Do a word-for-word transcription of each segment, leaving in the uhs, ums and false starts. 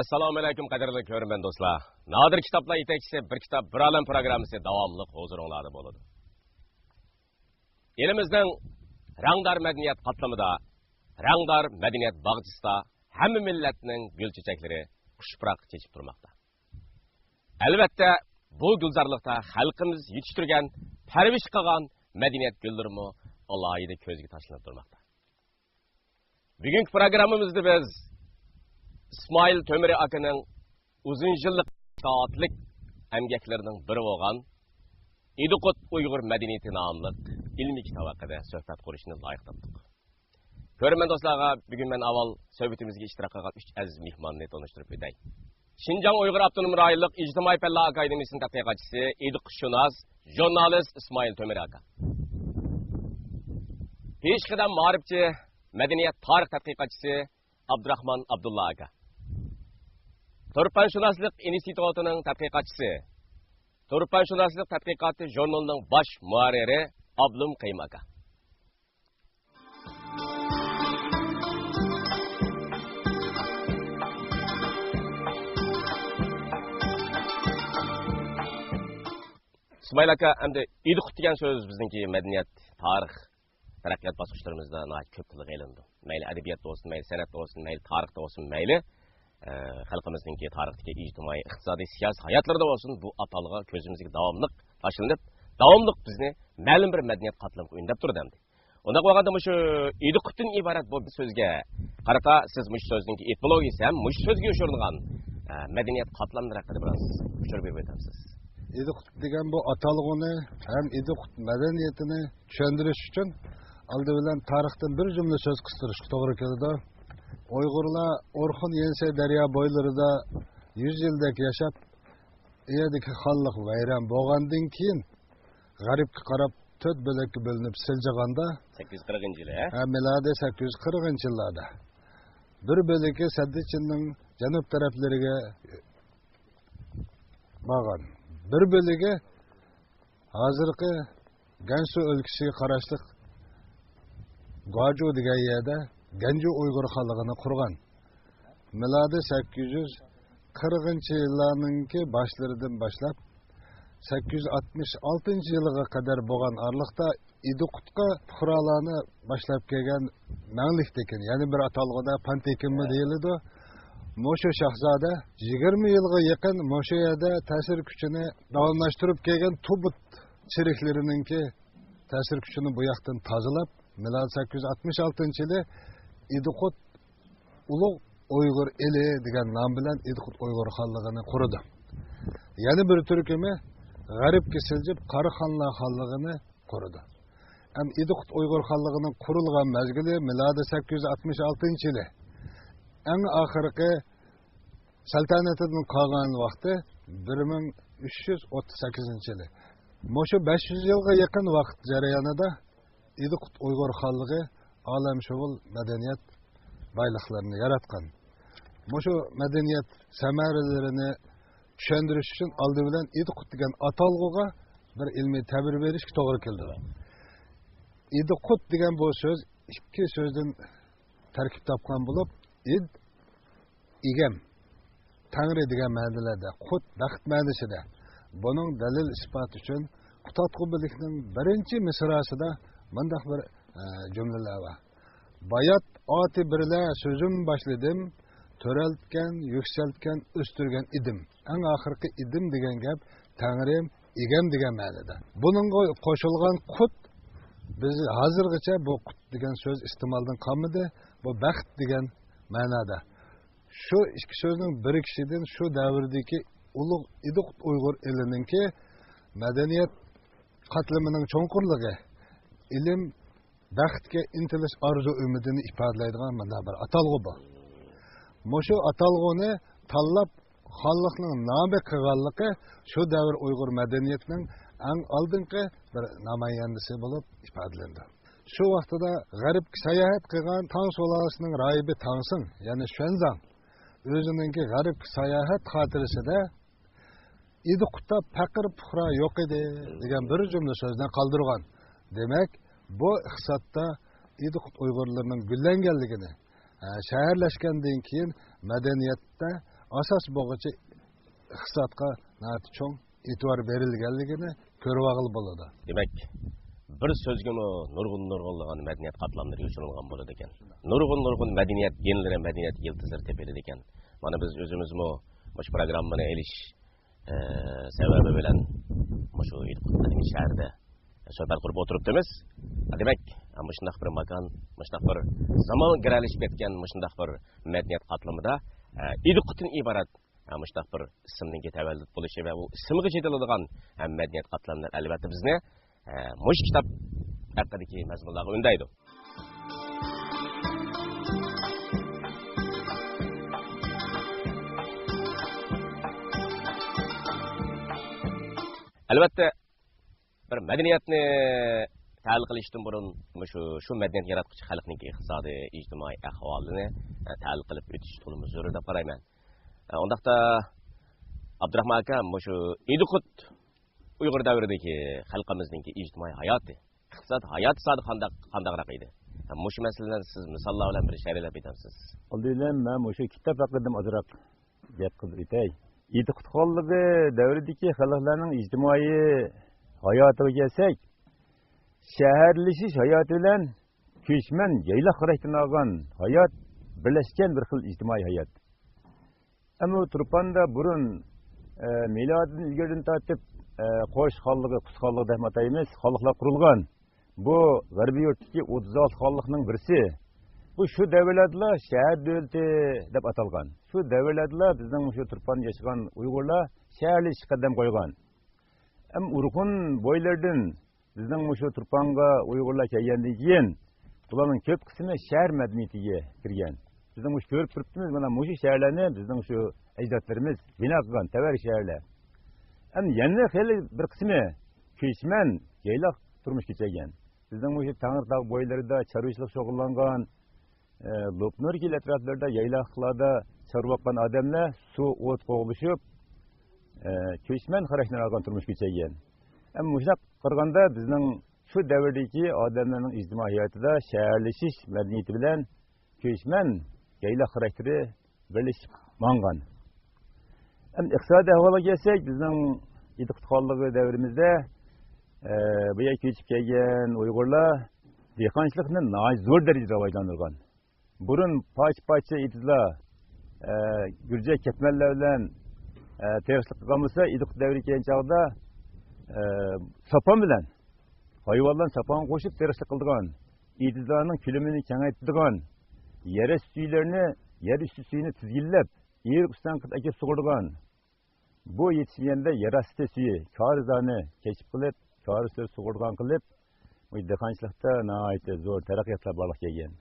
ئەسسالامۇ ئەلەيكۇم، قەدىرلىك كۆرۈرمەن دوستلار. نادىر كىتابلار يېتەكچىسى بىر كىتاب، بىر ئالەم پروگراممىسى داۋاملىق ھۇزۇرۇڭلاردا بولىدۇ. ئېلىمىزنىڭ رەڭدار مەدەنىيەت قاتلىمىدا، رەڭدار مەدەنىيەت باغچىسىدا ھەممە مىللەتنىڭ گۈل چېچەكلىرى خۇش پۇراق چېچىپ تۇرماقتا. ئەلۋەتتە، بۇ گۈلزارلىقتا خەلقىمىز يېتىشتۈرگەن، پەرۋىش قىلغان مەدەنىيەت گۈللىرىمۇ ئالاھىدە كۆزگە تاشلىنىپ تۇرماقتا. بۈگۈنكى پروگراممىمىزدا بىز ئىسمائىل تۆمۈرى ئاكىنىڭ ئۇزۇن يىللىق ئىشتىھاتلىق ئەمگەكلىرىنىڭ بىرى بولغان ئىدىقۇت ئۇيغۇر مەدەنىيىتى ناملىق ئىلمىي كىتاب ھەققىدە سۆھبەت قۇرۇشنى لايىق تاپتۇق. كۆرۈرمەن دوستلارغا بۈگۈن مەن ئاۋۋال سۆھبىتىمىزگە ئىشتىراك قىلغان ئۈچ ئەزىز مېھماننى تونۇشتۇرۇپ ئۆتەي. شىنجاڭ ئۇيغۇر ئاپتونوم رايونلۇق ئىجتىمائىي پەنلەر ئاكادېمىيىسىنىڭ تەتقىقاتچىسى، ئىدىقۇتشۇناس، ژۇرنالىست ئىسمائىل تۆمۈر ئاكا. پېشقەدەم مائارىپچى، مەدەنىيەت تارىخ تەتقىقاتچىسى ئابدۇراخمان ئابدۇللا ئاكا. تۇرپانشۇناسلىق ئىنستىتۇتىنىڭ تەتقىقاتچىسى، تۇرپانشۇناسلىق تەتقىقاتى ژۇرنىلىنىڭ باش مۇھەررىرى ئابلۇم قېيۇم ئاكا. ئىسمائىل ئاكا، ئەمدى ئىدىقۇت دېگەن سۆز بىزنىڭكى مەدەنىيەت، تارىخ، تەرەققىيات باسقۇچلىرىمىزدا ناھايىتى كۆپ تىلغا ئېلىنىدۇ. مەيلى ئەدەبىياتتا بولسۇن، مەيلى سەنئەتتە بولسۇن، مەيلى تارىختا بولسۇن، مەيلى، ئە، خەلقىمىزنىڭكى تارىختىكى ئىجتىمائىي، ئىقتىسادىي، سىياسىي ھاياتلىرىدا بولسۇن، بۇ ئاتالغۇ كۆزىمىزگە داۋاملىق تاشلىنىپ، داۋاملىق بىزنى مەلۇم بىر مەدەنىيەت قاتلىمىغا ئۈندەپ تۇرىدۇ ئەمدى. ئۇنداق بولغاندا مۇشۇ ئىدىقۇتتىن ئىبارەت بۇ بىر سۆزگە قارىتا سىز مۇشۇ سۆزنىڭكى ئېتىمولوگىيىسى ھەم مۇشۇ سۆزگە يوشۇرۇنغان، ئە، مەدەنىيەت قاتلاملىرى ھەققىدە بىراز ئۇچۇر بېرىپ ئۆتەمسىز؟ ئىدىقۇت دېگەن بۇ ئاتالغۇنى ھەم ئىدىقۇت مەدەنىيىتىنى چۈشەندۈرۈش ئۈچۈن ئالدى بىلەن تارىختىن بىر جۈملە سۆز قىستۇرۇشقا توغرا كېلىدۇ. ئۇيغۇرلار ئورخۇن يەنسەي دەريا بويلىرىدا يۈز يىلدەك ياشاپ، ئۇ يەردىكى خانلىق ۋەيران بولغاندىن كېيىن، غەربكە قاراپ تۆت بۆلەككە بۆلۈنۈپ سىلجىغاندا، سەككىز يۈز قىرىقىنچى يىلى، ھە؟ ھە، مىلادىي سەككىز يۈز قىرىقىنچى يىللاردا. بىر بۆلىكى سەددىچىننىڭ جەنۇب تەرەپلىرىگە بارغان. بىر بۆلىكى ھازىرقى گەنسۇ ئۆلكىسىگە قاراشلىق گۇاجۇ دېگەن يەردە گەنجۇ ئۇيغۇر خانلىقىنى قۇرغان. مىلادىي سەككىز يۈز قىرىقىنچى يىللارنىڭكى باشلىرىدىن باشلاپ، سەككىز يۈز ئاتمىش ئالتىنچى يىلغا قەدەر بولغان ئارىلىقتا ئىدىقۇتقا پۇقرالارنى باشلاپ كەلگەن مەڭلىكتېكىن، يەنى بىر ئاتالغۇدا پانتېكىنمۇ دېيىلىدۇ. مۇشۇ شاھزادە يىگىرمە يىلغا يېقىن مۇشۇ يەردە تەسىر كۈچىنى داۋاملاشتۇرۇپ كەلگەن تۇبۇت چېرىكلىرىنىڭكى تەسىر كۈچىنى بۇ ياقتىن تازىلاپ، مىلادىي سەككىز يۈز ئاتمىش ئالتىنچى يىلى ئىدىقۇت ئۇلۇغ ئۇيغۇر ئېلى دېگەن نام بىلەن ئىدىقۇت ئۇيغۇر خانلىقىنى قۇرىدۇ. يەنە بىر تۈركۈمى غەربكە سىلجىپ قاراخانلار خانلىقىنى قۇرىدۇ. ھەم ئىدىقۇت ئۇيغۇر خانلىقىنىڭ قۇرۇلغان مەزگىلى مىلادىي سەككىز يۈز ئاتمىش ئالتىنچى يىلى. ئەڭ ئاخىرقى سەلتەنىتىدىن قالغان ۋاقتى بىر مىڭ ئۈچ يۈز ئوتتۇز سەككىزىنچى يىلى. مۇشۇ بەش يۈز يىلغا يېقىن ۋاقىت جەريانىدا ئىدىقۇت ئۇيغۇر خانلىقى ئالەمشۇمۇل مەدەنىيەت بايلىقلىرىنى ياراتقان. مۇشۇ مەدەنىيەت سەمەرىلىرىنى چۈشەندۈرۈش ئۈچۈن ئالدى بىلەن ئىدىقۇت دېگەن ئاتالغۇغا بىر ئىلمىي تەبىر بېرىشكە توغرا كېلىدۇ. ئىدىقۇت دېگەن بۇ سۆز ئىككى سۆزدىن تەركىب تاپقان بولۇپ، ئىد، ئىگەم، تەڭرى دېگەن مەنىلەردە، قۇت، بەخت مەنىسىدە. بۇنىڭ دەلىل-ئىسپاتى ئۈچۈن قۇتادغۇ بۆلىكىنىڭ بىرىنچى مىسراسىدا مۇنداق بىر، ئە، جۈملىلەر بار. بايات ئاتى بىرلە سۆزۈم باشلىدىم، تۆرەلتكەن، يۈكسەلتكەن، ئۆستۈرگەن ئىدىم. ئەڭ ئاخىرقى ئىدىم دېگەن گەپ تەڭرىم، ئىگەم دېگەن مەنىدە. بۇنىڭغا قوشۇلغان قۇت بىز ھازىرغىچە بۇ قۇت دېگەن سۆز ئىستېمالدىن قالمىدى. بۇ بەخت دېگەن مەنادا. شۇ ئىككى سۆزنىڭ بىرىكىشىدىن شۇ دەۋردىكى ئۇلۇغ ئىدىقۇت ئۇيغۇر ئېلىنىڭكى مەدەنىيەت قاتلىمىنىڭ چوڭقۇرلۇقى، ئىلىم، بەختكە ئىنتىلىش ئارزۇ-ئۈمىدىنى ئىپادىلەيدىغان مۇنداق بىر ئاتالغۇ بۇ. مۇشۇ ئاتالغۇنى تاللاپ، خانلىقنىڭ نامى قىلغانلىقى شۇ دەۋر ئۇيغۇر مەدەنىيىتىنىڭ ئەڭ ئالدىنقى بىر نامايەندىسى بولۇپ ئىپادىلىنىدۇ. شۇ ۋاقتىدا غەربكە ساياھەت قىلغان تاڭ سۇلالىسىنىڭ راھىبى تاڭسىڭ، يەنى شۈەنزاڭ، ئۆزىنىڭكى غەربكە ساياھەت خاتىرىسىدە ئىدىقۇتتا پەقىر پۇقرا يوق ئىدى دېگەن بىر جۈملە سۆزنى قالدۇرغان. دېمەك، بۇ ئىقتىسادتا ئىدىقۇت ئۇيغۇرلىرىنىڭ گۈللەنگەنلىكىنى، ھە، شەھەرلەشكەندىن كېيىن مەدەنىيەتتە ئاساس بولغۇچى ئىقتىسادقا ناھايىتى چوڭ ئېتىبار بېرىلگەنلىكىنى كۆرۈۋالغىلى بولىدۇ. دېمەك، بىر سۆزگىمۇ نۇرغۇن نۇرغۇنلىغان مەدەنىيەت قاتلاملىرى يوشۇرۇنغان بولىدىكەن. نۇرغۇن نۇرغۇن مەدەنىيەت گېنلىرى، مەدەنىيەت يىلتىزلىرى تېپىلىدىكەن. مانا بىز ئۆزىمىزمۇ مۇشۇ پروگراممىنى ئېلىش، ئە، سەۋەبى بىلەن مۇشۇ ئىدىقۇت قەدىمىي شەھىرىدە سۆھبەت قۇرۇپ ئولتۇرۇپتىمىز. دېمەك، مۇشۇنداق بىر ماكان، مۇشۇنداق بىر زامانغا گىرەلىشىپ كەتكەن مۇشۇنداق بىر مەدەنىيەت قاتلىمىدا، ئە، ئىدىقۇتتىن ئىبارەت، ئە، مۇشۇنداق بىر ئىسىمنىڭكى تەۋەللۇت بولۇشى ۋە ئۇ ئىسىمغا چېتىلىدىغان، ئە، مەدەنىيەت قاتلاملىرى ئەلۋەتتە بىزنى، ئە، مۇشۇ كىتاب ھەققىدىكى مەزمۇنلارغا ئۈندەيدۇ. ئەلۋەتتە، بىر مەدەنىيەتنى تەھلىل قىلىشتىن بۇرۇن مۇشۇ، شۇ مەدەنىيەت ياراتقۇچى خەلقنىڭكى ئىقتىسادىي، ئىجتىمائىي ئەھۋالىنى، ئە، تەھلىل قىلىپ ئۆتۈش تولىمۇ زۆرۈر دەپ قارايمەن. ئە، ئۇنداقتا، ئابدۇراخمان ئاكا، مۇشۇ ئىدىقۇت ئۇيغۇر دەۋرىدىكى خەلقىمىزنىڭكى ئىجتىمائىي ھاياتى، ئىقتىساد ھاياتى زادى قانداق، قانداقراق ئىدى؟ ھەم مۇشۇ مەسىلىلەرنى سىز مىساللار بىلەن بىر شەرھلەپ بېرەمسىز؟ ئالدى بىلەن مەن مۇشۇ كىتاب ھەققىدىن ئازراق گەپ قىلىپ ئۆتەي. ئىدىقۇت خانلىقى دەۋرىدىكى خەلقلەرنىڭ ئىجتىمائىي ھاياتىغا كەلسەك، شەھەرلىشىش ھاياتى بىلەن كۆچمەن يايلاق خاراكتېرىنى ئالغان ھايات بىرلەشكەن بىر خىل ئىجتىمائىي ھايات. ئەمما تۇرپاندا بۇرۇن، ئە، مىلادىدىن ئىلگىرىدىن تارتىپ، ئە، قوش خانلىقى، قۇس خانلىقى دەپمۇ ئاتايمىز، خانلىقلار قۇرۇلغان. بۇ غەربىي يۇرتتىكى ئوتتۇز ئالتە خانلىقنىڭ بىرسى. بۇ شۇ دەۋرلەردىلا شەھەر دۆلىتى دەپ ئاتالغان. شۇ دەۋرلەردىلا بىزنىڭ مۇشۇ تۇرپاندا ياشىغان ئۇيغۇرلار شەھەرلىشىشكە قەدەم قويغان. ئەمما ئورخۇن بويلىرىدىن بىزنىڭ مۇشۇ تۇرپانغا ئۇيغۇرلار كەلگەندىن كېيىن، بۇلارنىڭ كۆپ قىسمى شەھەر مەدەنىيىتىگە كىرگەن. بىزنىڭ مۇشۇ كۆرۈپ تۇرۇپتىمىز، مانا مۇشۇ شەھەرلەرنى بىزنىڭ شۇ ئەجدادلىرىمىز بىنا قىلغان تەۋەلىك شەھەرلەر. ئەمدى يەنە خېلى بىر قىسمى كۆچمەن، يايلاق تۇرمۇش كەچۈرگەن. بىزنىڭ مۇشۇ تەڭرىتاغ بويلىرىدا چارۋىچىلىق شۇغۇللانغان، ئە، لوپنۇر كۆل ئەتراپلىرىدا، يايلاقلاردا چارۋا باققان ئادەملەر سۇ، ئوت قوغلىشىپ، ئە، كۆچمەن خاراكتېرىنى ئالغان تۇرمۇش كەچۈرگەن. ئەمما مۇشۇنداق قارىغاندا، بىزنىڭ شۇ دەۋردىكى ئادەملەرنىڭ ئىجتىمائىي ھاياتىدا شەھەرلىشىش مەدەنىيىتى بىلەن كۆچمەن يايلاق خاراكتېرى بىرلىشىپ ماڭغان. ئەمدى ئىقتىسادىي ئەھۋالغا كەلسەك، بىزنىڭ ئىدىقۇت خانلىقى دەۋرىمىزدە، ئە، بۇ يەرگە كۆچۈپ كەلگەن ئۇيغۇرلار دېھقانچىلىقنى ناھايىتى زور دەرىجىدە راۋاجلاندۇرغان. بۇرۇن پارچە-پارچە ئېتىزلار، ئە، گۈرجەك كەتمەنلەر بىلەن، ئە، تېرىقچىلىق قىلغان بولسا، ئىدىقۇت دەۋرى كەلگەن چاغدا، ئە، ساپان بىلەن، ھايۋانلارنى ساپانغا قوشۇپ تېرىقچىلىق قىلىدىغان، ئېتىزلارنىڭ كۆلىمىنى كېڭەيتىدىغان، يەر ئاستى سۈيىلىرىنى يەر ئۈستى سۈيىنى تىزگىنلەپ، ئېرىق ئۈستىدىن قىلىپ ئەكېلىپ سۇغۇرىدىغان، بۇ يېتىشمىگەندە يەر ئاستى سۈيى، كارىزلارنى كەشىپ قىلىپ، كارىز سۈيى سۇغۇرىدىغان قىلىپ، بۇ دېھقانچىلىقتا ناھايىتى زور تەرەققىياتلار بارلىققا كەلگەن.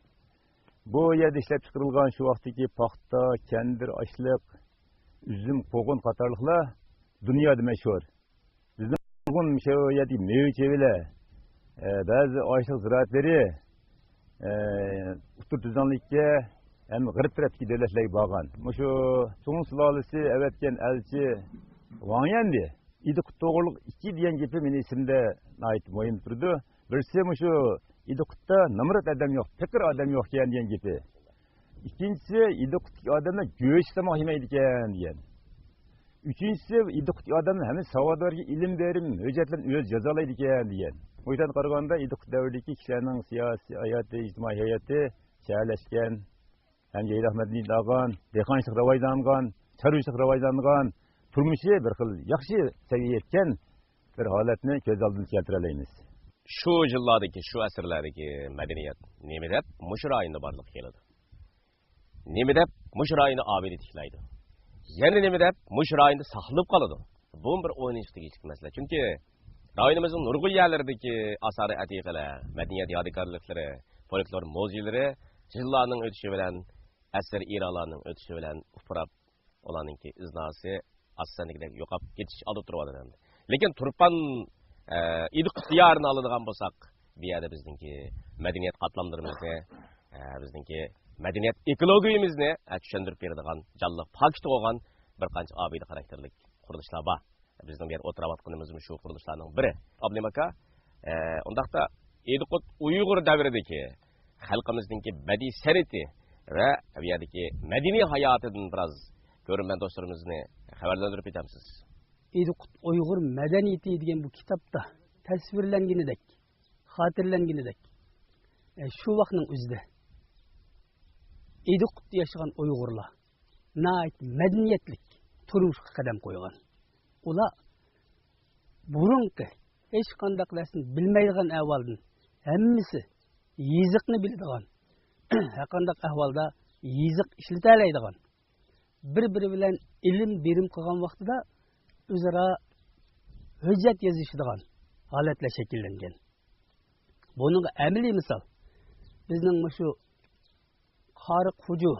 بۇ يەردە ئىشلەپ چىقىرىلغان شۇ ۋاقىتتىكى پاختا، كەندىر، ئاشلىق، ئۈزۈم، قوغۇن قاتارلىقلار دۇنيادا مەشھۇر. بىزنىڭ نۇرغۇن شۇ يەردىكى مېۋە-چېۋىلەر، ئە، بەزى ئاشلىق زىرائەتلىرى، ئە، ئۇتتۇر تۈزلەڭلىككە ھەم غەرب تەرەپتىكى دۆلەتلەرگە بارغان. مۇشۇ سۇڭ سۇلالىسى ئەۋەتكەن ئەلچى ۋاڭ يەندى ئىدىقۇت توغرۇلۇق ئىككى دېگەن گېپى مېنىڭ ئېسىمدە ناھايىتى مۇھىم تۇرىدۇ. بىرسى مۇشۇ ئىدىقۇتتا نامرات ئادەم يوق، پېقىر ئادەم يوق ئىكەن دېگەن گېپى. ئىككىنچىسى، ئىدىقۇتتىكى ئادەملەر گۆش تاماق يېمەيدىكەن دېگەن. ئۈچىنچىسى، ئىدىقۇتتىكى ئادەملەر ھەممە ساۋاقدارغا ئىلىم بېرىپ، ھۆججەتلەرنى ئۆزى جازالايدىكەن دېگەن. بۇ يەردىن قارىغاندا، ئىدىقۇت دەۋرىدىكى كىشىلەرنىڭ سىياسىي ھاياتى، ئىجتىمائىي ھاياتى شەھەرلەشكەن، ھەم يايلاق مەدەنىيىتىنى ئالغان، دېھقانچىلىق راۋاجلانغان، چارۋىچىلىق راۋاجلانغان، تۇرمۇشى بىر خىل ياخشى سەۋىيەگە يەتكەن بىر ھالەتنى كۆز ئالدىمىزغا كەلتۈرەلەيمىز. شۇ يىللاردىكى، شۇ ئەسىرلەردىكى مەدەنىيەت نېمە دەپ مۇشۇ رايوندا بارلىققا كېلىدۇ؟ نېمە دەپ مۇشۇ رايوندا ئابىدە تىكلەيدۇ؟ يەنە نېمە دەپ مۇشۇ رايوندا ساقلىنىپ قالىدۇ؟ بۇمۇ بىر ئويلىنىشقا تېگىشلىك مەسىلە. چۈنكى رايونىمىزنىڭ نۇرغۇن يەرلىرىدىكى ئاسارە ئەتىقىلەر، مەدەنىيەت يادىكارلىقلىرى، فولكلور مۇزېيلىرى يىللارنىڭ ئۆتۈشى بىلەن، ئەسىر ئىرالارنىڭ ئۆتۈشى بىلەن ئۇپراپ، ئۇلارنىڭكى ئىزناسى ئاساسەن دېگۈندەك يوقاپ كېتىش ئالدىدا تۇرۇۋاتىدۇ ئەمدى. لېكىن تۇرپان، ئە، ئىدىقۇت دىيارىنى ئالىدىغان بولساق، بۇ يەردە بىزنىڭكى مەدەنىيەت قاتلاملىرىمىزنى، ئە، بىزنىڭكى مەدەنىيەت ئېكولوگىيىمىزنى، ئە، چۈشەندۈرۈپ بېرىدىغان جانلىق پاكىتى بولغان بىر قانچە ئابىدە خاراكتېرلىك قۇرۇلۇشلار بار. بىزنىڭ بۇ يەردە ئولتۇرۇۋاتقىنىمىزمۇ شۇ قۇرۇلۇشلارنىڭ بىرى. ئابلىم ئاكا، ئە، ئۇنداقتا ئىدىقۇت ئۇيغۇر دەۋرىدىكى خەلقىمىزنىڭكى بەدىئىي سەنئىتى ۋە بۇ يەردىكى مەدەنىي ھاياتىدىن بىراز كۆرۈرمەن دوستلىرىمىزنى خەۋەرلەندۈرۈپ ئۆتەمسىز؟ ئىدىقۇت ئۇيغۇر مەدەنىيىتى دېگەن بۇ كىتابتا تەسۋىرلەنگىنىدەك، خاتىرىلەنگىنىدەك، ئە، شۇ ۋاقىتنىڭ ئۆزىدە ئىدىقۇتتا ياشىغان ئۇيغۇرلار ناھايىتى مەدەنىيەتلىك تۇرمۇشقا قەدەم قويغان. ئۇلار بۇرۇنقى ھېچقانداق نەرسىنى بىلمەيدىغان ئەھۋالدىن ھەممىسى يېزىقنى بىلىدىغان، ھەرقانداق ئەھۋالدا يېزىق ئىشلىتەلەيدىغان، بىر-بىرى بىلەن ئېلىم-بېرىم قىلغان ۋاقتىدا ئۆزئارا ھۆججەت يېزىشىدىغان ھالەتلەر شەكىللەنگەن. بۇنىڭغا ئەمەلىي مىسال، بىزنىڭ مۇشۇ قارىق خۇجۇ،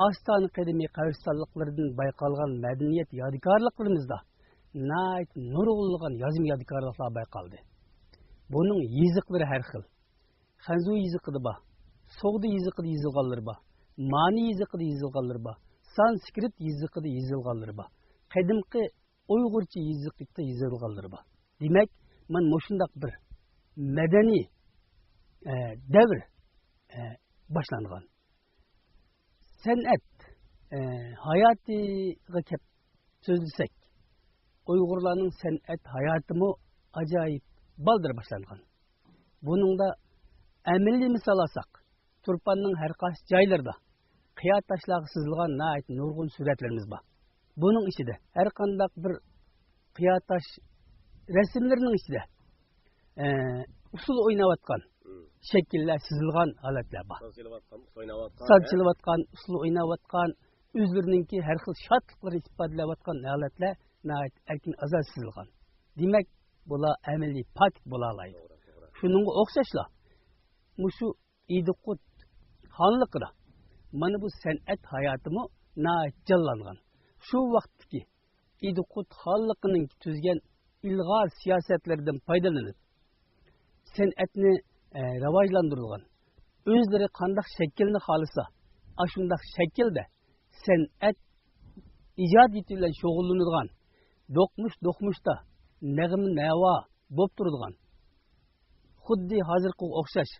ئاستانە قەدىمىي قەبرىستانلىقلىرىدىن بايقالغان مەدەنىيەت يادىكارلىقلىرىمىزدا ناھايىتى نۇرغۇنلىغان يازما يادىكارلىقلار بايقالدى. بۇنىڭ يېزىقلىرى ھەر خىل. خەنزۇ يېزىقىدا بار، سوغدى يېزىقىدا يېزىلغانلىرى بار، مانى يېزىقىدا يېزىلغانلىرى بار، سانسكرىت يېزىقىدا يېزىلغانلىرى بار، قەدىمكى ئۇيغۇرچە يېزىقتا يېزىلغانلىرى بار. دېمەك، مانا مۇشۇنداق بىر مەدەنىي، ئە، دەۋر، ئە، باشلانغان. سەنئەت، ئە، ھاياتىغا كەپ سۆزلىسەك، ئۇيغۇرلارنىڭ سەنئەت ھاياتىمۇ ئاجايىپ بالدۇر باشلانغان. بۇنىڭدا ئەمەلىي مىسال ئالساق، تۇرپاننىڭ ھەر قايسى جايلىرىدا قىيا تاشلارغا سىزىلغان ناھايىتى نۇرغۇن سۈرەتلىرىمىز بار. بۇنىڭ ئىچىدە ھەر قانداق بىر قىيا تاش رەسىملىرىنىڭ ئىچىدە، ئە، ئۇسسۇل ئويناۋاتقان شەكىللەر سىزىلغان ھالەتلەر بار. ساز چېلىۋاتقان، ئۇسسۇل ئويناۋاتقان، ساز چېلىۋاتقان، ئۇسسۇل ئويناۋاتقان، ئۆزلىرىنىڭكى ھەر خىل شادلىقلىرىنى ئىپادىلەۋاتقان ھالەتلەر ناھايىتى ئەركىن ئازاد سىزىلغان. دېمەك، بۇلار ئەمەلىي پاكىت بولالايدۇ. شۇنىڭغا ئوخشاشلا، مۇشۇ ئىدىقۇت خانلىقىدا مانا بۇ سەنئەت ھاياتىمۇ ناھايىتى جانلانغان. شۇ ۋاقىتتىكى ئىدىقۇت خانلىقىنىڭ تۈزگەن ئىلغار سىياسەتلىرىدىن پايدىلىنىپ، سەنئەتنى، ئە، راۋاجلاندۇرىدىغان، ئۆزلىرى قانداق شەكىلنى خالىسا، ئاشۇنداق شەكىلدە سەنئەت ئىجادىيىتى بىلەن شۇغۇللىنىدىغان، دوقمۇش-دوقمۇشتا نەغمە-نەۋا بولۇپ تۇرىدىغان، خۇددى ھازىرقىغا ئوخشاش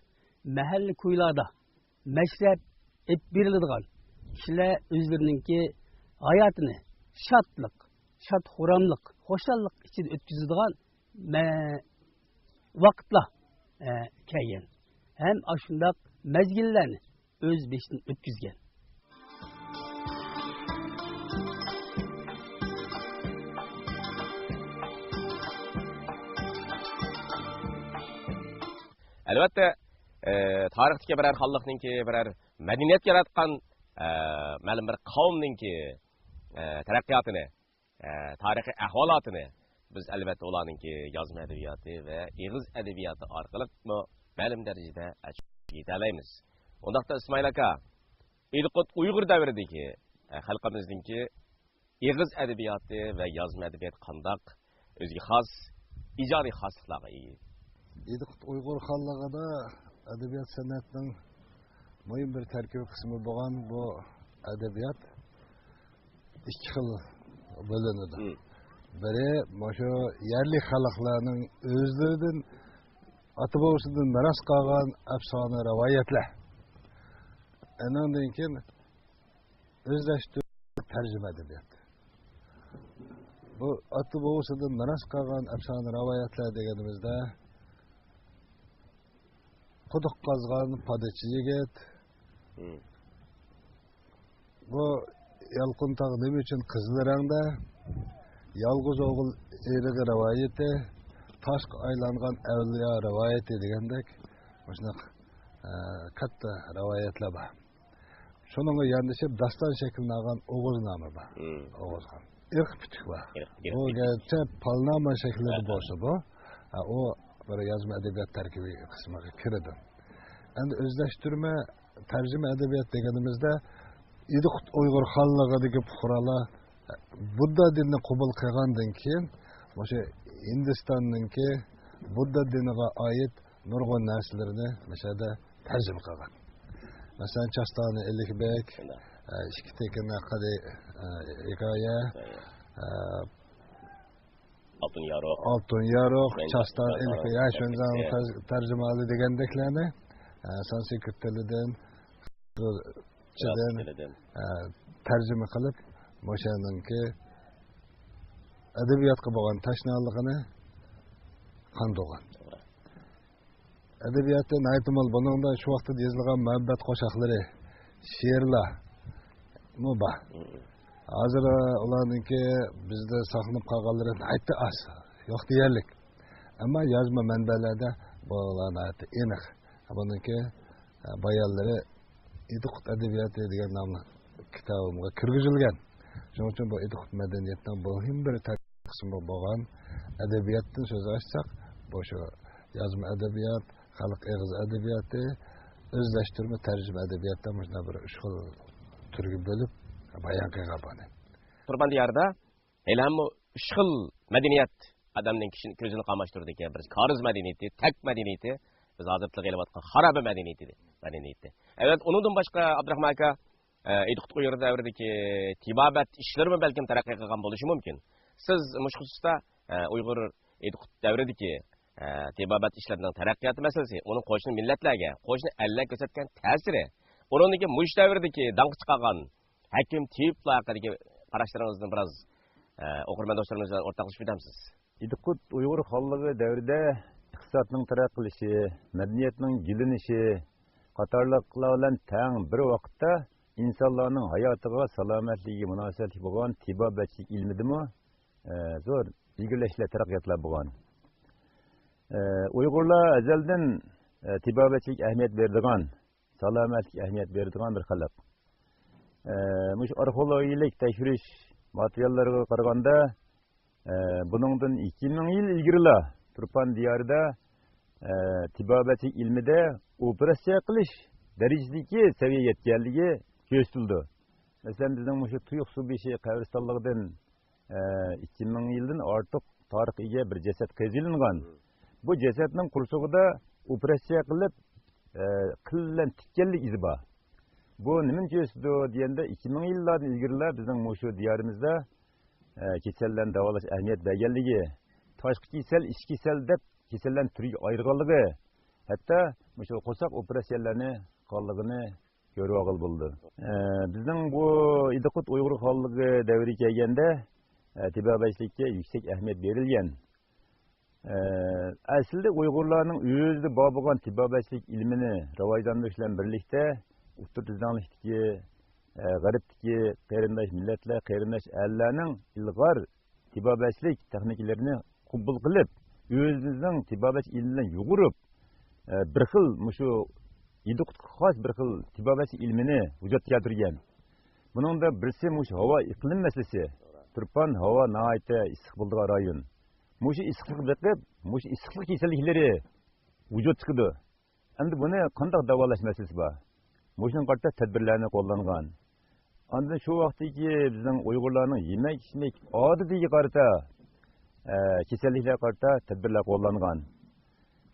مەھەللە كويلاردا مەشرەپ ئېلىپ بېرىلىدىغان، كىشىلەر ئۆزلىرىنىڭكى ھاياتىنى شادلىق، شاد-خۇراملىق، خۇشاللىق ئىچىدە ئۆتكۈزىدىغان مە-، ۋاقىتلار، ئە، كەلگەن. ھەم ئاشۇنداق مەزگىللەرنى ئۆز بېشىدىن ئۆتكۈزگەن. ئەلۋەتتە، ئە، تارىختىكى بىرەر خانلىقنىڭكى، بىرەر مەدەنىيەت ياراتقان، ئە، مەلۇم بىر قەۋمنىڭكى، ئە، تەرەققىياتىنى، ئە، تارىخىي ئەھۋالاتىنى بىز، ئەلۋەتتە، ئۇلارنىڭكى يازما ئەدەبىياتى ۋە ئېغىز ئەدەبىياتى ئارقىلىقمۇ مەلۇم دەرىجىدە ئەچ-، يېتەلەيمىز. ئۇنداقتا، ئىسمائىل ئاكا، ئىدىقۇت ئۇيغۇر دەۋرىدىكى، ئە، خەلقىمىزنىڭكى ئېغىز ئەدەبىياتى ۋە يازما ئەدەبىيات قانداق ئۆزىگە خاس ئىجادىي خاسلىقلارغا ئىگە؟ ئىدىقۇت ئۇيغۇر خانلىقىدا ئەدەبىيات سەنئەتنىڭ مۇھىم بىر تەركىبىي قىسمى بولغان بۇ ئەدەبىيات ئىككى خىل بۆلۈنىدۇ. مم. بىرى مۇشۇ يەرلىك خەلقلەرنىڭ ئۆزلىرىدىن، ئاتا-بوۋىسىدىن مىراس قالغان ئەپسانە رىۋايەتلەر. ئۇنىڭدىن كېيىن ئۆزلەشتۈرۈلگەن تەرجىمە ئەدەبىيات. بۇ ئاتا-بوۋىسىدىن مىراس قالغان ئەپسانە رىۋايەتلەر دېگىنىمىزدە، قۇدۇق قازغان پادىچى يىگىت، مم. بۇ يالقۇن تاغ نېمە ئۈچۈن قىزىل رەڭدە، يالغۇز ئوغۇل ئېرىغا رىۋايىتى، تاشقا ئايلانغان ئەۋلىيا رىۋايىتى دېگەندەك، مۇشۇنداق، ئە، كاتتا رىۋايەتلەر بار. شۇنىڭغا ياندىشىپ داستان شەكلىنى ئالغان ئوغۇزنامە بار. مم. ئوغۇزخان. ئىرق پۈتۈك بار. ئىرق، ئىرق ئۇ پۈتۈك. گەرچە پالنامە شەكلىدە ھە، ھە. بولسىمۇ، ھە، ئۇ بىر يازما ئەدەبىيات تەركىبى قىسمىغا كىرىدۇ. ئەمدى ئۆزلەشتۈرمە، تەرجىمە ئەدەبىيات دېگىنىمىزدە، ئىدىقۇت ئۇيغۇر خانلىقىدىكى پۇقرالار بۇددا دىنىنى قوبۇل قىلغاندىن كېيىن، مۇشۇ ھىندىستاننىڭكى بۇددا دىنىغا ئائىت نۇرغۇن نەرسىلىرىنى مۇشۇ يەردە تەرجىمە قىلغان. مەسىلەن، چاستانى ئىلىكبەگ، شۇنداق. ئە، ئىككى تېكىن ھەققىدە، ئە، ھېكايە، ھېكايە. ئە، ئالتۇن يارۇق. ئالتۇن يارۇق، شۇنزاڭ چاستان تەرجىمە ئىلىكبەگ، ھە، شۇنزاڭ تەرجىمە. تەرج-، تەرجىمىھالى دېگەندەكلەرنى، ئە، سانسكرىت تىلىدىن، ئىچىدىن، ئە، تەرجىمە قىلىپ، مۇشۇنىڭكى ئەدەبىياتقا بولغان تەشنالىقىنى قاندۇرغان. توغرا. ئەدەبىياتى ناھايىتى مول. بۇنىڭدا شۇ ۋاقىتتا يېزىلغان مۇھەببەت قوشاقلىرى، شېئىرلارمۇ بار. مم. ھازىر ئۇلارنىڭكى بىزدە ساقلىنىپ قالغانلىرى ناھايىتى ئاز، يوق دېيەرلىك. ئەمما يازما مەنبەلەردە بۇلار ناھايىتى ئېنىق. بۇنىڭكى بايانلىرى ئىدىقۇت ئەدەبىياتى دېگەن ناملىق كىتابىمغا كىرگۈزۈلگەن. شۇنىڭ ئۈچۈن بۇ ئىدىقۇت مەدەنىيەتنىڭ مۇھىم بىر تەركىب قىسمى بولغان ئەدەبىياتتىن سۆز ئاچساق، بۇ شۇ يازما ئەدەبىيات، خەلق ئېغىز ئەدەبىياتى، ئۆزلەشتۈرمە تەرجىمە ئەدەبىياتتا مۇشۇنداق بىر ئۈچ خىل تۈرگە بۆلۈپ بايان قىلغان بۇنى. تۇرپان دىيارىدا ھېلىھەممۇ ئۈچ خىل مەدەنىيەت ئادەمنىڭ كىشىنىڭ كۆزىنى قاماشتۇرىدىكەن. بىرسى كارىز مەدەنىيىتى، تەك مەدەنىيىتى، بىز ھازىر تىلغا ئېلىۋاتقان خارابە مەدەنىيىتى، مەدەنىيىتى. ئەلۋەتتە، ئۇنىڭدىن باشقا، ئابدۇراخمان ئاكا، ئە، ئىدىقۇت ئۇيغۇر دەۋرىدىكى تېبابەت ئىشلىرىمۇ بەلكىم تەرەققىي قىلغان بولۇشى مۇمكىن. سىز مۇشۇ خۇسۇستا، ئە، ئۇيغۇر ئىدىقۇت دەۋرىدىكى، ئە، تېبابەت ئىشلىرىنىڭ تەرەققىياتى مەسىلىسى، ئۇنىڭ قوشنا مىللەتلەرگە، قوشنا ئەللەرگە كۆرسەتكەن تەسىرى، ئۇنىڭدىن كېيىن مۇشۇ دەۋردىكى داڭقى چىقارغان ھەكىم تېۋىپلار ھەققىدىكى قاراشلىرىڭىزنى بىراز، ئە، ئوقۇرمەن دوستلىرىمىز بىلەن ئورتاقلىشىپ ئۆتەمسىز؟ ئىدىقۇت ئۇيغۇر خانلىقى دەۋرىدە ئىقتىسادنىڭ تەرەققىي قىلىشى، مەدەنىيەتنىڭ گۈللىنىشى قاتارلىقلار بىلەن تەڭ بىر ۋاقىتتا ئىنسانلارنىڭ ھاياتىغا، سالامەتلىكىگە مۇناسىۋەتلىك بولغان تېبابەتچىلىك ئىلمىدىمۇ، ئە، زور ئىلگىرىلەشلەر، تەرەققىياتلار بولغان. ئە، ئۇيغۇرلار ئەزەلدىن، ئە، تېبابەتچىلىككە ئەھمىيەت بېرىدىغان، سالامەتلىككە ئەھمىيەت بېرىدىغان بىر خەلق. ئە، مۇشۇ ئارخېئولوگىيەلىك تەكشۈرۈش ماتېرىياللىرىغا قارىغاندا، ئە، بۇنىڭدىن ئىككى مىڭ يىل ئىلگىرىلا تۇرپان دىيارىدا، ئە، تېبابەتچىلىك ئىلمىدە ئوپېراتسىيە قىلىش دەرىجىسىدىكى سەۋىيەگە يەتكەنلىكى كۆرسىتىلىدۇ. مەسىلەن، بىزنىڭ مۇشۇ تۇيۇقسۇ بېشى قەبرىستانلىقىدىن ئە، ئىككى مىڭ يىلدىن ئارتۇق تارىخقا ئىگە بىر جەسەت قېزىلىنغان. بۇ جەسەتنىڭ قورسىقىدا ئوپېراتسىيە قىلىپ، ئە، قىل بىلەن تىككەنلىك ئىزى بار. بۇ نېمىنى كۆرسىتىدۇ دېگەندە، ئىككى مىڭ يىللاردىن ئىلگىرىلا بىزنىڭ مۇشۇ دىيارىمىزدا، ئە، كېسەللەرنى داۋالاش ئەھمىيەت بەرگەنلىكى، تاشقى كېسەل، ئىچكى كېسەل دەپ كېسەللەرنى تۈرگە ئايرىغانلىقى، ھەتتا مۇشۇ قورساق ئوپېراتسىيەلەرنى قىلغانلىقىنى كۆرۈۋالغىلى بولىدۇ. ئە، بىزنىڭ بۇ ئىدىقۇت ئۇيغۇر خانلىقى دەۋرىگە كەلگەندە، ئە، تېبابەتچىلىككە يۈكسەك ئەھمىيەت بېرىلگەن. ئە، ئەسلىدە ئۇيغۇرلارنىڭ ئۆزىدە بار بولغان تېبابەتچىلىك ئىلمىنى راۋاجلاندۇرۇش بىلەن بىرلىكتە، ئوتتۇرا تۈزلەڭلىكتىكى، ئە، غەربتىكى قېرىنداش مىللەتلەر، قېرىنداش ئەللەرنىڭ ئىلغار تېبابەتچىلىك تېخنىكىلىرىنى قوبۇل قىلىپ، ئۆزىمىزنىڭ تېبابەتچى ئىلمى بىلەن يۇغۇرۇپ، ئە، بىر خىل مۇشۇ ئىدىقۇتقا خاس بىر خىل تېبابەتچى ئىلمىنى ۋۇجۇدقا كەلتۈرگەن. بۇنىڭدا بىرسى مۇشۇ ھاۋا ئىقلىم مەسىلىسى. تۇرپان ھاۋا ناھايىتى ئىسسىق بولىدىغان رايون. مۇشۇ ئىسسىقلىققا بېقىپ، مۇشۇ ئىسسىقلىق كېسەللىكلىرى ۋۇجۇدقا چىقىدۇ. ئەمدى بۇنى قانداق داۋالاش مەسىلىسى بار؟ مۇشۇنىڭغا قارىتا تەدبىرلەرنى قوللانغان. ئاندىن شۇ ۋاقىتتىكى بىزنىڭ ئۇيغۇرلارنىڭ يېمەك-ئىچمەك ئادىتىگە قارىتا، ئە، كېسەللىكلەرگە قارىتا تەدبىرلەر قوللانغان.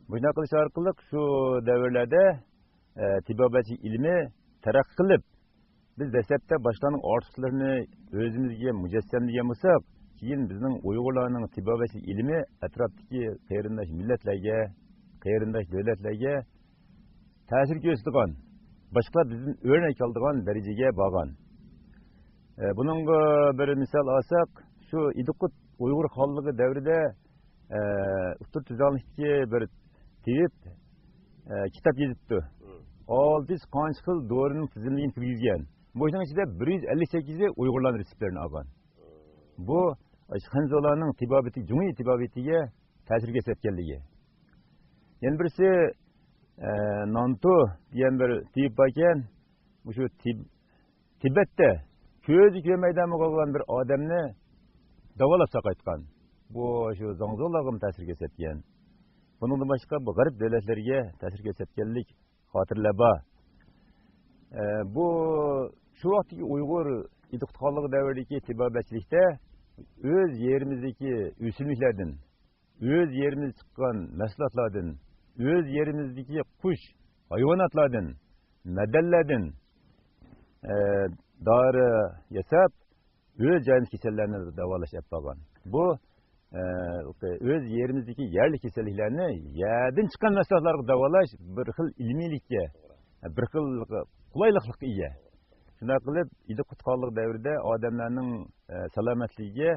مۇشۇنداق قىلىش ئارقىلىق شۇ دەۋرلەردە، ئە، تېبابەتچىلىك ئىلمى تەرەققىي قىلىپ، بىز دەسلەپتە باشقىلارنىڭ ئارتۇقچىلىقىنى ئۆزىمىزگە مۇجەسسەملىگەن بولساق، كېيىن بىزنىڭ ئۇيغۇرلارنىڭ تېبابەتچىلىك ئىلمى ئەتراپتىكى قېرىنداش مىللەتلەرگە، قېرىنداش دۆلەتلەرگە تەسىر كۆرسىتىدىغان، باشقىلار بىزدىن ئۆرنەك ئالىدىغان دەرىجىگە بارغان. ئە، بۇنىڭغا بىر مىسال ئالساق، شۇ ئىدىقۇت ئۇيغۇر خانلىقى دەۋرىدە، ئە، ئوتتۇرا تۈزلەڭلىكتىكى بىر تېۋىپ، ئە، كىتاب يېزىپتۇ. ئالتە يۈز قانچە خىل دورىنىڭ تىزىملىكىنى كىرگۈزگەن. بۇنىڭ ئىچىدە بىر يۈز ئەللىك سەككىزى ئۇيغۇرلارنىڭ رېتسېپلىرىنى ئالغان. بۇ خەنزۇلارنىڭ تېبابىتى، جۇڭيى تېبابىتىگە تەسىر كۆرسەتكەنلىكى. يەنە بىرسى، ئە، نانتۇ دېگەن بىر تېۋىپ باركەن، مۇشۇ تىب-، تىبەتتە كۆزى كۆرمەيدىغان بولغان بىر ئادەمنى داۋالاپ ساقايتقان. بۇ شۇ زاڭزۇلارغىمۇ تەسىر كۆرسەتكەن. بۇنىڭدىن باشقا بۇ غەرب دۆلەتلىرىگە تەسىر كۆرسەتكەنلىك خاتىرىلەر بار. ئە، بۇ شۇ ۋاقىتتىكى ئۇيغۇر ئىدىقۇت خانلىقى دەۋرىدىكى تېبابەتچىلىكتە ئۆز يېرىمىزدىكى ئۆسۈملۈكلەردىن، ئۆز يېرىمىزدە چىققان مەھسۇلاتلاردىن، ئۆز يېرىمىزدىكى قۇش، ھايۋاناتلاردىن، مەدەنلەردىن، ئە، دارى ياساپ، ئۆز جايىمىز كېسەللەرنى داۋالاش ئېلىپ بارغان. بۇ، ئە، ئۆز يېرىمىزدىكى يەرلىك كېسەللىكلەرنى يەردىن چىققان مەھسۇلاتلارغا داۋالاش بىر خىل ئىلمىيلىككە، بىر خىل قولايلىقلىققا ئىگە. شۇنداق قىلىپ، ئىدىقۇت خانلىق دەۋرىدە ئادەملەرنىڭ، ئە، سالامەتلىكىگە،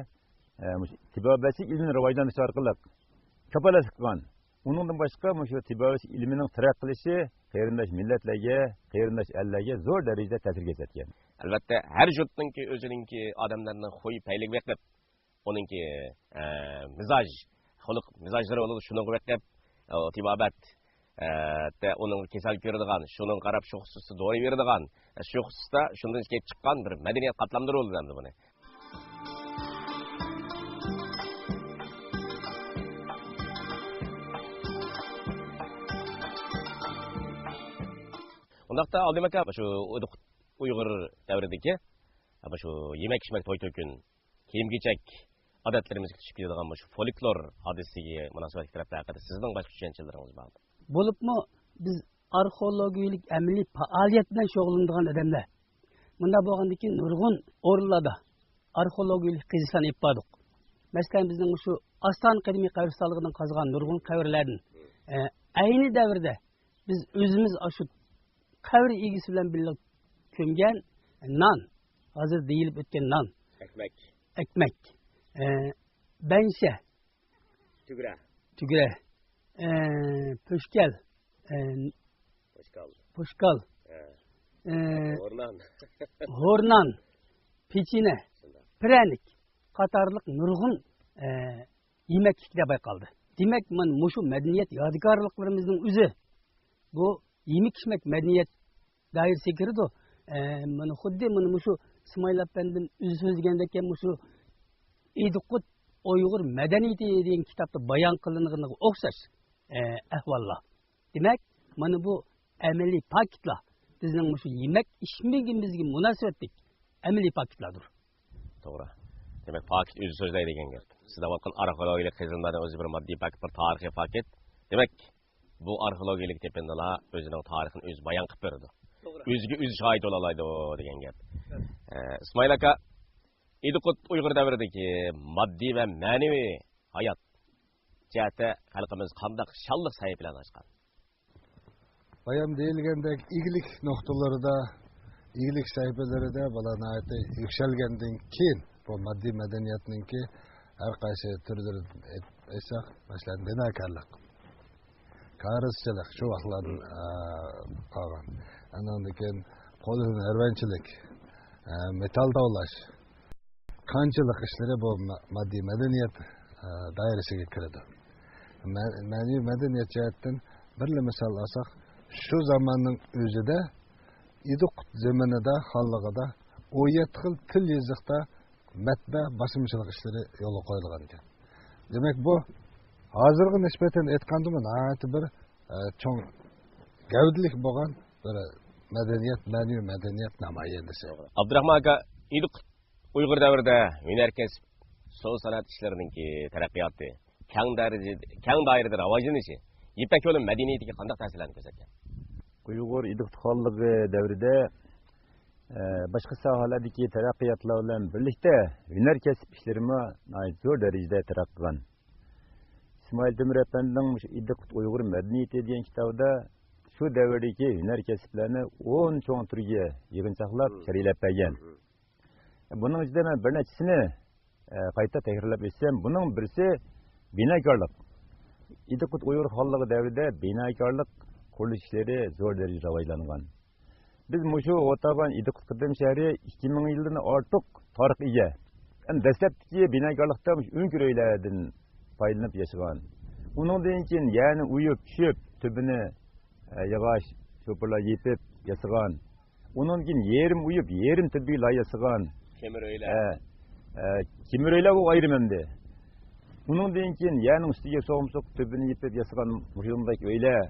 ئە، مۇشۇ تېبابەتچىلىك ئىلمىنى راۋاجلاندۇرۇش ئارقىلىق كاپالەتلىك قىلغان. ئۇنىڭدىن باشقا، مۇشۇ تېبابەتچىلىك ئىلمىنىڭ تەرەققىي قىلىشى قېرىنداش مىللەتلەرگە، قېرىنداش ئەللەرگە زور دەرىجىدە تەسىر كۆرسەتكەن. ئەلۋەتتە، ھەر يۇرتنىڭكى ئۆزىنىڭكى ئادەملەرنىڭ خۇي پەيلىگە بېقىپ، ئۇنىڭكى، ئە، مىزاج، خۇلق مىزاجلىرى بولىدۇ، شۇنىڭغا بېقىپ، ئە، تېبابەت، ئە، تە-، ئۇنىڭ كېسەل كۆرىدىغان، شۇنىڭغا قاراپ شۇ خۇسۇستا دورا بېرىدىغان، ئە، شۇ خۇسۇستا شۇندىن كېلىپ چىققان بىر مەدەنىيەت قاتلاملىرى بولىدۇ ئەمدى بۇنى. ئۇنداقتا ئالدىم ئاكا، شۇ ئۇيغۇر دەۋرىدىكى، ئە، شۇ يېمەك-ئىچمەك، توي-تۆكۈن، كىيىم-كېچەك ئادەتلىرىمىزگە تۇتىشىپ كېلىدىغان مۇشۇ فولكلور ھادىسىسىگە مۇناسىۋەتلىك تەرەپلەر ھەققىدە سىزنىڭ باشقا چۈشەنچىلىرىڭىز بارمۇ؟ بولۇپمۇ بىز ئارخېئولوگىيەلىك ئەمەلىي پائالىيەت بىلەن شۇغۇللىنىدىغان ئادەملەر. مۇنداق بولغاندىن كېيىن نۇرغۇن ئورۇنلاردا ئارخېئولوگىيەلىك قېزىشلارنى ئېلىپ باردۇق. مەسىلەن، بىزنىڭ مۇشۇ ئاستانە قەدىمىي قەبرىستانلىقىدىن قازغان نۇرغۇن قەبرىلەردىن، ئە، ئەينى دەۋردە بىز ئۆزىمىز ئاشۇ قەبرە ئىگىسى بىلەن بىللە كۆمگەن نان، ھازىر دېيىلىپ ئۆتكەن نان. ئەكمەك. ئەكمەك. ئە، بەنشە. تۈگرە. تۈگرە. ئە، پۆشكەل. ئە، پوشكال. پوشكال. ئە. ئە، ھورنان. ھورنان. پېچىنە. شۇنداق. پىرەنىك قاتارلىق نۇرغۇن، ئە، يېمەكلىكلەر بايقالدى. دېمەك، مانا مۇشۇ مەدەنىيەت يادىكارلىقلىرىمىزنىڭ ئۆزى بۇ يېمەك-ئىچمەك مەدەنىيەت دائىرىسىگە كىرىدۇ. ئە، مانا خۇددى مانا مۇشۇ ئىسمائىل ئەپەندىم ئۆزى سۆزلىگەندەك، مۇشۇ ئىدىقۇت ئۇيغۇر مەدەنىيىتى دېگەن كىتابتا بايان قىلىنغىنىغا ئوخشاش، ئە، ئەھۋاللار. دېمەك، مانا بۇ ئەمەلىي پاكىتلار بىزنىڭ مۇشۇ يېمەك-ئىچمىكىمىزگە مۇناسىۋەتلىك ئەمەلىي پاكىتلاردۇر. توغرا. دېمەك، پاكىت ئۆزى سۆزلەيدۇ دېگەن گەپ. سىز دەۋاتقان ئارخېئولوگىيەلىك قېزىلمىلارنىڭ ئۆزى بىر ماددىي پاكىت، بىر تارىخىي پاكىت. دېمەك، بۇ ئارخېئولوگىيەلىك تېپىندىلار ئۆزىنىڭ تارىخىنى ئۆزى بايان قىلىپ بېرىدۇ. توغرا. ئۆزىگە ئۆزى شاھىت بولالايدۇ دېگەن گەپ. ئە، ئىسمائىل ئاكا، ئىدىقۇت ئۇيغۇر دەۋرىدىكى ماددىي ۋە مەنىۋى ھايات جەھەتتە خەلقىمىز قانداق شانلىق سەھىپىلەرنى ئاچقان؟ بايام دېيىلگەندەك، ئىگىلىك نۇقتىلىرىدا، ئىگىلىك سەھىپىلىرىدە بۇلار ناھايىتى يۈكسەلگەندىن كېيىن، بۇ ماددىي مەدەنىيەتنىڭكى ھەر قايسى تۈرلىرىنى ئېيت-، ئېيتساق، مەسىلەن، بىناكارلىق، كارىزچىلىق شۇ ۋاقىتلاردىن، ئە، قالغان. ئاندىن كېيىن قول ھۈنەرۋەنچىلىك، ئە، مېتال تاۋلاش، كانچىلىق ئىشلىرى بۇ ما-، ماددىي مەدەنىيەت، ئە، دائىرىسىگە كىرىدۇ. مە-، مەنىۋى مەدەنىيەت جەھەتتىن بىرلا مىسال ئالساق، شۇ زاماننىڭ ئۆزىدە ئىدىقۇت زېمىنىدا، خانلىقىدا ئون يەتتە خىل تىل يېزىقتا مەتبە، باسمىچىلىق ئىشلىرى يولغا قويۇلغان ئىكەن. دېمەك، بۇ ھازىرغا نىسبەتەن ئېيتقاندىمۇ ناھايىتى بىر، ئە، چوڭ گەۋدىلىك بولغان بىر مەدەنىيەت، مەنىۋى مەدەنىيەت نامايەندىسى. ئابدۇراخمان ئاكا، ئىدىقۇت ئۇيغۇر دەۋرىدە ھۈنەر كەسىپ، سودا سانائەت ئىشلىرىنىڭكى تەرەققىياتى، كەڭ دەرىجىدە، كەڭ دائىرىدە راۋاجلىنىشى يىپەك يولى مەدەنىيىتىگە قانداق تەسىرلەرنى كۆرسەتكەن؟ ئۇيغۇر ئىدىقۇت خانلىقى دەۋرىدە، ئە، باشقا ساھەلەردىكى تەرەققىياتلار بىلەن بىرلىكتە ھۈنەر كەسىپ ئىشلىرىمۇ ناھايىتى زور دەرىجىدە تەرەققىي قىلغان. ئىسمائىل تۆمۈر ئەپەندىنىڭ مۇشۇ ئىدىقۇت ئۇيغۇر مەدەنىيىتى دېگەن كىتابىدا شۇ دەۋردىكى ھۈنەر كەسىپلەرنى ئون چوڭ تۈرگە يىغىنچاقلاپ شەرھلەپ بەرگەن. بۇنىڭ ئىچىدە مەن بىر نەچچىسىنى، ئە، قايتا تەكرارلاپ ئۆتسەم، بۇنىڭ بىرسى بىناكارلىق. ئىدىقۇت ئۇيغۇر خانلىقى دەۋرىدە بىناكارلىق قۇرۇلۇش ئىشلىرى زور دەرىجىدە راۋاجلانغان. بىز مۇشۇ ئولتۇرغان ئىدىقۇت قەدىم شەھىرى ئىككى مىڭ يىلدىن ئارتۇق تارىخقا ئىگە. ھەم دەسلەپتىكى بىناكارلىقتا مۇشۇ ئۆڭكۈر ئۆيلەردىن پايدىلىنىپ ياشىغان. ئۇنىڭدىن كېيىن يەرنى ئويۇپ چۈشۈپ، تۈبىنى، ئە، ياغاچ شوپۇرلار يېپىپ ياسىغان. ئۇنىڭدىن كېيىن يېرىم ئويۇپ، يېرىم تۈبىگە لاي ياسىغان. تېمىر ئۆيلەر. ئە، ئە، تېمىر ئۆيلەر ئۇ ئايرىم ئەمدى. ئۇنىڭدىن كېيىن يەرنىڭ ئۈستىگە سوغۇمسۇق تۈبىنى يېپىپ ياسىغان مۇشۇنداق ئۆيلەر.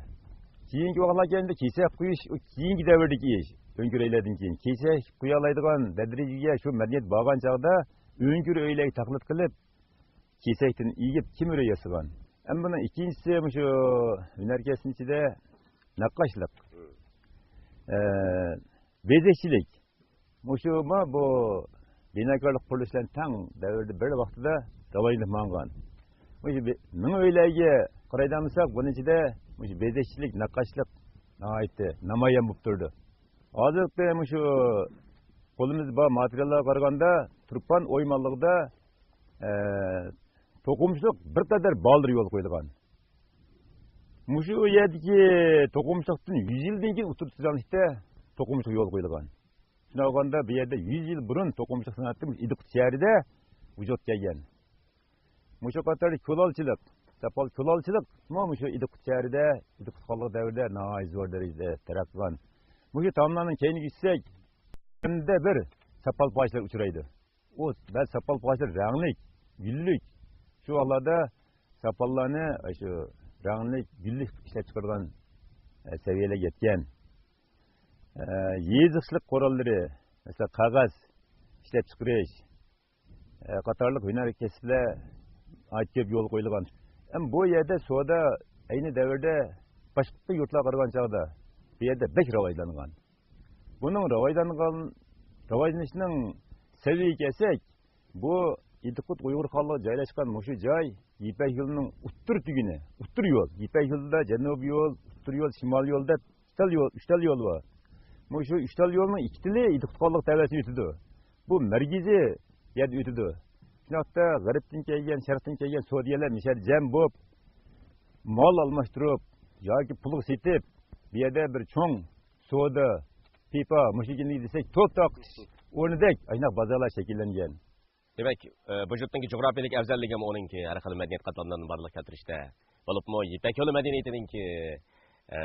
كېيىنكى ۋاقىتلار كەلگەندە كېسەك قۇيۇش، ئۇ كېيىنكى دەۋردىكى ئىش. ئۆڭكۈر ئۆيلەردىن كېيىن كېسەك قۇيالايدىغان دەرىجىگە شۇ مەدەنىيەت بارغان چاغدا ئۆڭكۈر ئۆيلەرگە تەقلىد قىلىپ، كېسەكتىن ئېگىپ تېمىر ئۆي ياسىغان. ئەمما بۇنىڭ ئىككىنچىسى مۇشۇ ھۈنەر كەسپىنىڭ ئىچىدە نەققاشلىق، ئە، بېزەكچىلىك. مۇشۇمۇ بۇ بىناكارلىق قۇرۇلۇشى بىلەن تەڭ دەۋردە بىر ۋاقتىدا راۋاجلىنىپ ماڭغان. مۇشۇ بى-، مىڭ ئۆيلەرگە قارايدىغان بولساق، بۇنىڭ ئىچىدە مۇشۇ بېزەكچىلىك، نەققاشلىق ناھايىتى نامايان بولۇپ تۇرىدۇ. ھازىرقى مۇشۇ قولىمىزدا بار ماتېرىياللارغا قارىغاندا، تۇرپان ئويمانلىقىدا، ئە، توقۇمىچىلىق بىر قەدەر بالدۇر يولغا قويۇلغان. مۇشۇ يەردىكى توقۇمىچىلىقتىن يۈز يىلدىن كېيىن ئوتتۇرا تۈزلەڭلىكتە توقۇمىچىلىق يولغا قويۇلغان. شۇنداق بولغاندا، بۇ يەردە يۈز يىل بۇرۇن توقۇمىچىلىق سانائىتى ئىدىقۇت شەھىرىدە ۋۇجۇدقا كەلگەن. مۇشۇ قاتاردا كۇلالچىلىق، ساپال كۇلالچىلىقمۇ مۇشۇ ئىدىقۇت شەھىرىدە، ئىدىقۇت خانلىقى دەۋرىدە ناھايىتى زور دەرىجىدە تەرەققىي قىلغان. مۇشۇ تاملارنىڭ كەينىگە يۈرسەك، كۈندە بىر ساپال پاچىلار ئۇچرايدۇ. ئۇ بەزى ساپال پاچىلار رەڭلىك، گۈللۈك. شۇ ۋاقىتلاردا ساپاللارنى شۇ رەڭلىك، گۈللۈك ئىشلەپ چىقىرىدىغان، ئە، سەۋىيەلەرگە يەتكەن. ئە، يېزىقچىلىق قوراللىرى، مەسىلەن، قەغەز ئىشلەپ چىقىرىش، ئە، قاتارلىق ھۈنەر كەسىپلەر ناھايىتى كۆپ يولغا قويۇلغان. ئەمما بۇ يەردە سودا ئەينى دەۋردە باشقا يۇرتلارغا قارىغان چاغدا بۇ يەردە بەك راۋاجلانغان. بۇنىڭ راۋاجلانغان، راۋاجلىنىشىنىڭ سەۋىيىگە كەلسەك، بۇ ئىدىقۇت ئۇيغۇر خانلىقى جايلاشقان مۇشۇ جاي يىپەك يولىنىڭ ئوتتۇرا تۈگۈنى، ئوتتۇرا يول. يىپەك يولىدا جەنۇبىي يول، ئوتتۇرا يول، شىمالىي يول دەپ ئۈچ تال يول، ئۈچ تال يول بار. مۇشۇ ئۈچ تال يولنىڭ ئىككى تىلى ئىدىقۇت خانلىقى تەۋەسىدىن ئۆتىدۇ. بۇ مەركىزىي يەردە ئۆتىدۇ. شۇنداقتا غەربتىن كەلگەن، شەرقتىن كەلگەن سودىگەرلەر مۇشۇ يەردە جەم بولۇپ، مال ئالماشتۇرۇپ ياكى پۇلغا سېتىپ، بۇ يەردە بىر چوڭ سودا، پىپا، مۇشۇ يەرنى دېسەك، توپ تارقىتىش ئورنىدەك ئاشۇنداق بازارلار شەكىللەنگەن. دېمەك، ئە، بۇ يۇرتنىڭكى جۇغراپىيەلىك ئەۋزەللىكىمۇ ئۇنىڭكى ھەر خىل مەدەنىيەت قاتلاملىرىنى بارلىققا كەلتۈرۈشتە، بولۇپمۇ يىپەك يولى مەدەنىيىتىنىڭكى، ئە،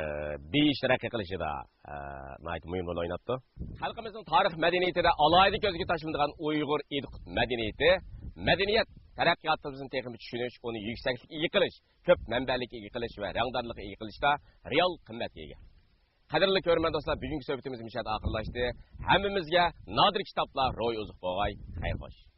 بېيىش تەرەققىي قىلىشىدا، ئە، ناھايىتى مۇھىم رول ئويناپتۇ. خەلقىمىزنىڭ تارىخ مەدەنىيىتىدە ئالاھىدە كۆزگە تاشلىنىدىغان ئۇيغۇر ئىدىقۇت مەدەنىيىتى، مەدەنىيەت تەرەققىياتىمىزنى تېخىمۇ چۈشىنىش، ئۇنى يۈكسەكلىككە ئىگە قىلىش، كۆپ مەنبەلىككە ئىگە قىلىش ۋە رەڭدارلىققا ئىگە قىلىشتا رېئال قىممەتكە ئىگە. قەدىرلىك كۆرۈرمەن دوستلار، بۈگۈنكى سۆھبىتىمىز مۇشۇ يەردە ئاخىرلاشتى. ھەممىمىزگە نادىر كىتابلار روھى ئوزۇق بولغاي. خەير خوش.